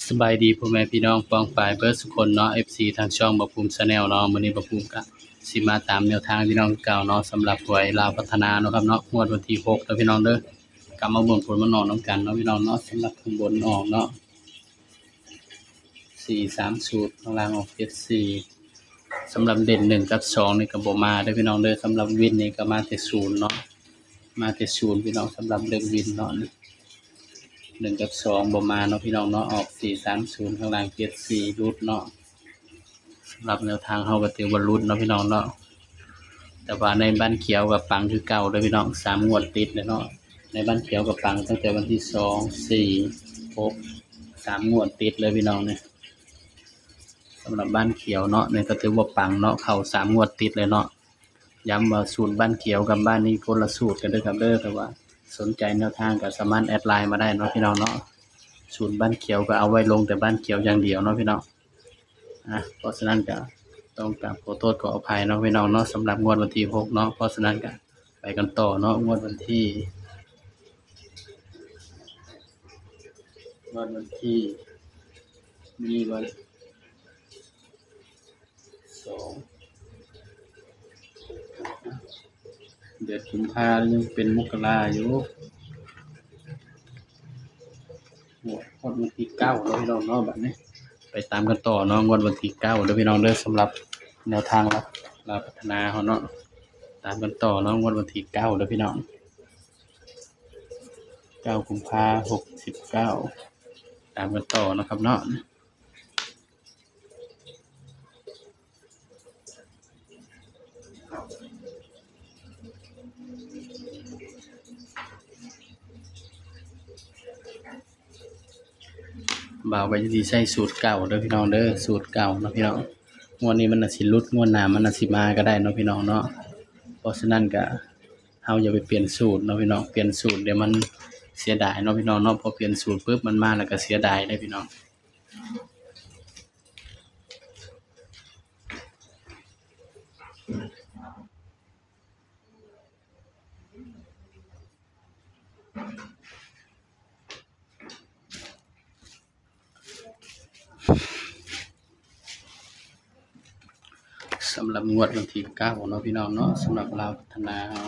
ສະບາຍດີພໍ່ແມ່ພີ່ນ້ອງປ້ອງປາຍເບິດສຸຄົນເນາະ ເອັຟຊີ ທາງຊ່ອງບ່າວພູມ Channel ເນາະ. ມື້ນີ້ບ່າວພູມກະຊິມາຕາມແນວທາງພີ່ນ້ອງຄືເກົ່າເນາະ ສຳລັບຫວຍລາວພັດທະນາເນາະຄັບເນາະ ງວດວັນທີຫົກເດີພີ່ນ້ອງເດີ. ກະມາເບິ່ງຜົນມັນອອກນຳກັນເນາະພີ່ນ້ອງເນາະ. ສຳລັບຂ້າງບົນອອກເນາະ ສີ່ສາມສູນ ຂ້າງລ່າງອອກເຈັດສີ່. ສຳລັບເດັ່ນໜຶ່ງກັບສອງນີ້ກະບໍ່ມາເດີພີ່ນ້ອງເດີ. ສຳລັບວິນນີ້ກະມາແຕ່ສູນເນາະ ມາແຕ່ສູນພີ່ນ້ອງ. ສຳລັບເລກວິນເນາະ ໜຶ່ງກັບສອງບໍ່ມາເນາະພີ່ນ້ອງເນາະ. ອອກສີ່ສາມສູນ ຂ້າງລ່າງເຈັດສີ່ ຫຼຸດເນາະ. ສຳລັບແນວທາງເຮົາກະຖືວ່າຫຼຸດເນາະພີ່ນ້ອງເນາະ ແຕ່ວ່າໃນບ້ານຂຽວກະປັງຄືເກົ່າເດີພີ່ນ້ອງ ສາມງວດຕິດເລີຍເນາະ. ໃນບ້ານຂຽວກະປັງຕັ້ງແຕ່ວັນທີສອງ ສີ່ ຫົກ ສາມງວດຕິດເລີຍພີ່ນ້ອງ. ນີ້ສຳລັບບ້ານຂຽວເນາະ ນີ້ກະຖືວ່າປັງເນາະ ເຂົ້າສາມງວດຕິດເລີຍເນາະ. ຢ້ຳວ່າສູດບ້ານຂຽວກັບບ້ານນີ້ຄົນລະສູດກັນເດີຄັບເດີ. ຖ້າວ່າສົນໃຈແນວທາງກະສາມາດແອັດໄລນ໌ມາໄດ້ເນາະພີ່ນ້ອງເນາະ. ສູດບ້ານຂຽວກະເອົາໄວ້ລົງແຕ່ບ້ານຂຽວຢ່າງດຽວເນາະພີ່ນ້ອງ. ອາ ເພາະສະນັ້ນກະຕ້ອງກາບຂໍໂທດຂໍອະໄພເນາະພີ່ນ້ອງເນາະ ສຳລັບງວດວັນທີຫົກເນາະ. ເພາະສະນັ້ນກະໄປກັນຕໍ່ເນາະ ງວດວັນທີ ງວດວັນທີ ມີວັນ ສອງ ເດືອນກຸມພາ ຍັງເປັນມົກກະລາຢູ່. ງວດ ງວດວັນທີເກົ້າເນາະພີ່ນ້ອງເນາະ. ບາດນີ້ໄປຕາມກັນຕໍ່ເນາະ ງວດວັນທີເກົ້າເດີພີ່ນ້ອງເດີ. ສຳລັບແນວທາງລາວ ລາວພັດທະນາເຮົາເນາະ ຕາມກັນຕໍ່ເນາະ ງວດວັນທີເກົ້າເດີພີ່ນ້ອງ. ເກົ້າກຸມພາ ຫົກສິບເກົ້າ ຕາມກັນຕໍ່ເນາະຄັບເນາະ. ບ່າວກະຍັງຊິໃຊ້ສູດເກົ່າເດີພີ່ນ້ອງເດີ ສູດເກົ່າເນາະພີ່ນ້ອງ. ງວດນີ້ມັນອາດຊິຫຼຸດ ງວດໜ້າມັນອາດຊິມາກະໄດ້ເນາະພີ່ນ້ອງເນາະ. ເພາະສະນັ້ນກະເຮົາຢ່າໄປປ່ຽນສູດເນາະພີ່ນ້ອງ ປ່ຽນສູດດຽວມັນເສຍດາຍເນາະພີ່ນ້ອງເນາະ. ພໍປ່ຽນສູດປຶບມັນມາແລ້ວກະເສຍດາຍເດ້ພີ່ນ້ອງ. ສຳລັບງວດວັນທີເກົ້າເນາະພີ່ນ້ອງເນາະ ສຳລັບລາວພັດທະນາເຮົາ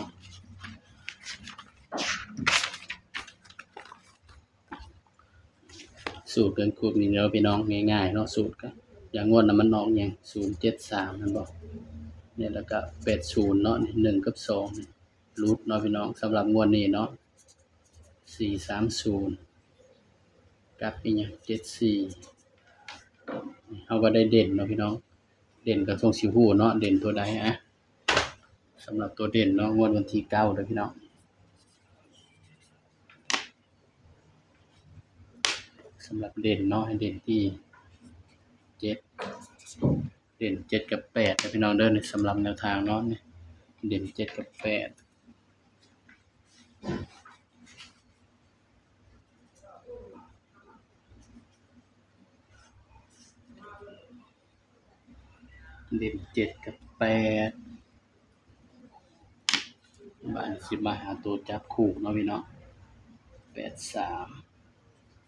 ສູດເກີນຄູບນີ້ເນາະພີ່ນ້ອງ ງ່າຍໆເນາະ. ສູດກະຢ່າງງວດນະມັນອອກຫຍັງ ສູນເຈັດສາມ ແມ່ນບໍ່? ນີ້ ແລ້ວກະແປດສູນເນາະ ນີ້ ໜຶ່ງກັບສອງ ນີ້ ຫຼຸດເນາະພີ່ນ້ອງ. ສຳລັບງວດນີ້ເນາະ ສີ່ສາມສູນ ກັບອີ່ຫຍັງ ເຈັດສີ່ ເຮົາກະໄດ້ເດັ່ນເນາະພີ່ນ້ອງ. ເດັ່ນກະສົງຊິຮູ້ເນາະ ເດັ່ນຕົວໃດ. ອະ ສຳລັບຕົວເດັ່ນເນາະ ງວດວັນທີເກົ້າເດີພີ່ນ້ອງ. ສຳລັບເດັ່ນເນາະ ໃຫ້ເດັ່ນທີ່ເຈັດ ເດັ່ນເຈັດກັບແປດເດີພີ່ນ້ອງເດີ. ນີ້ສຳລັບແນວທາງເນາະ ນີ້ ເດັ່ນເຈັດກັບແປດ ເດັ່ນເຈັດກັບແປດ. ບາດນີ້ຊິມາຫາໂຕຈັບຄູ່ເນາະພີ່ນ້ອງ ແປດສາມ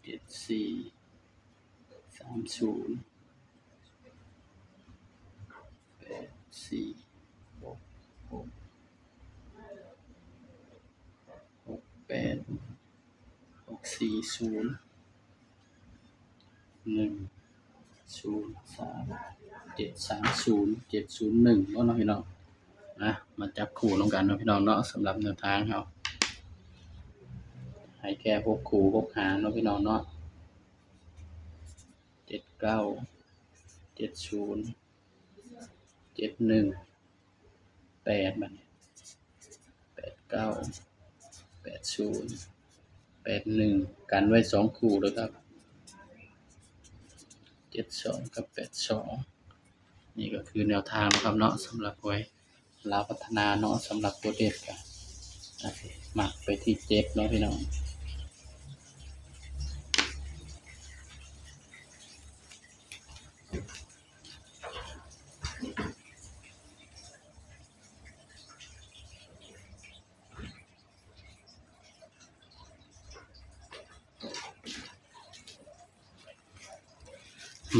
ເຈັດສີ່ ສາມສູນ ແປດສີ່ ຫົກຫົກ ຫົກແປດ ຫົກສີ່ສູນ ໜຶ່ງສູນສາມ ເຈັດສາມສູນ ເຈັດສູນໜຶ່ງເນາະພີ່ນ້ອງ. ມາຈັບຄູ່ນຳກັນເນາະພີ່ນ້ອງເນາະ ສຳລັບແນວທາງເຮົາ ໃຫ້ແຄ່ຫົກຄູ່ຫົກຫາງເນາະພີ່ນ້ອງເນາະ ເຈັດເກົ້າ ເຈັດສູນ ເຈັດໜຶ່ງ ແປດ ບາດນີ້ ແປດເກົ້າ ແປດສູນ ແປດໜຶ່ງ ກັນໄວ້ສອງຄູ່ເດີຄັບ ເຈັດສອງກັບແປດສອງ. ນີ້ກະຄືແນວທາງເນາະຄັບເນາະ ສຳລັບຫວຍລາວພັດທະນາເນາະ. ສຳລັບຕົວເດັດກະມັກໄປທີ່ເຈັດເນາະພີ່ນ້ອງ.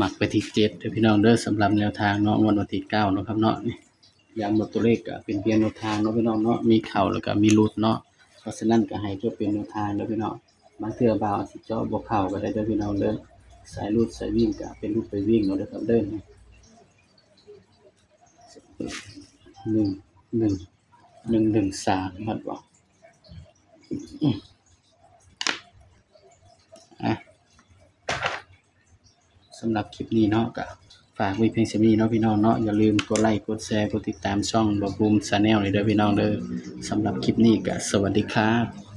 ມັກໄປທີ່ເຈັດເດີພີ່ນ້ອງເດີ ສຳລັບແນວທາງເນາະ ງວດວັນທີເກົ້າເນາະຄັບເນາະ. ນີ້ ຢ້ຳວ່າຕົວເລກກໍເປັນພຽງແນວທາງເນາະພີ່ນ້ອງເນາະ ມີເຂົ້າແລ້ວກໍມີຫຼຸດເນາະ. ເພາະສະນັ້ນກໍໃຫ້ເຈົ້າເປັນແນວທາງເດີພີ່ນ້ອງ. ບາງເທື່ອບ່າວອາດຊິເຈາະບໍ່ເຂົ້າກໍໄດ້ເດີພີ່ນ້ອງເດີ. ສາຍຫຼຸດສາຍວິ່ງກໍເປັນຫຼຸດໄປວິ່ງເອົາເດີຄັບເດີ. ໜຶ່ງ ໜຶ່ງ ໜຶ່ງ ໜຶ່ງ ສາມ ມັນບໍ່ ອາ ສຳລັບຄລິບນີ້ເນາະ ກໍຝາກໄວ້ພຽງສ່ຳນີ້ເນາະພີ່ນ້ອງເນາະ. ຢ່າລືມກົດໄລ ກົດແຊ ກົດຕິດຕາມຊ່ອງບ່າວພູມ Channel ເດີພີ່ນ້ອງເດີ. ສຳລັບຄລິບນີ້ກໍສະຫວັດດີຄັບ.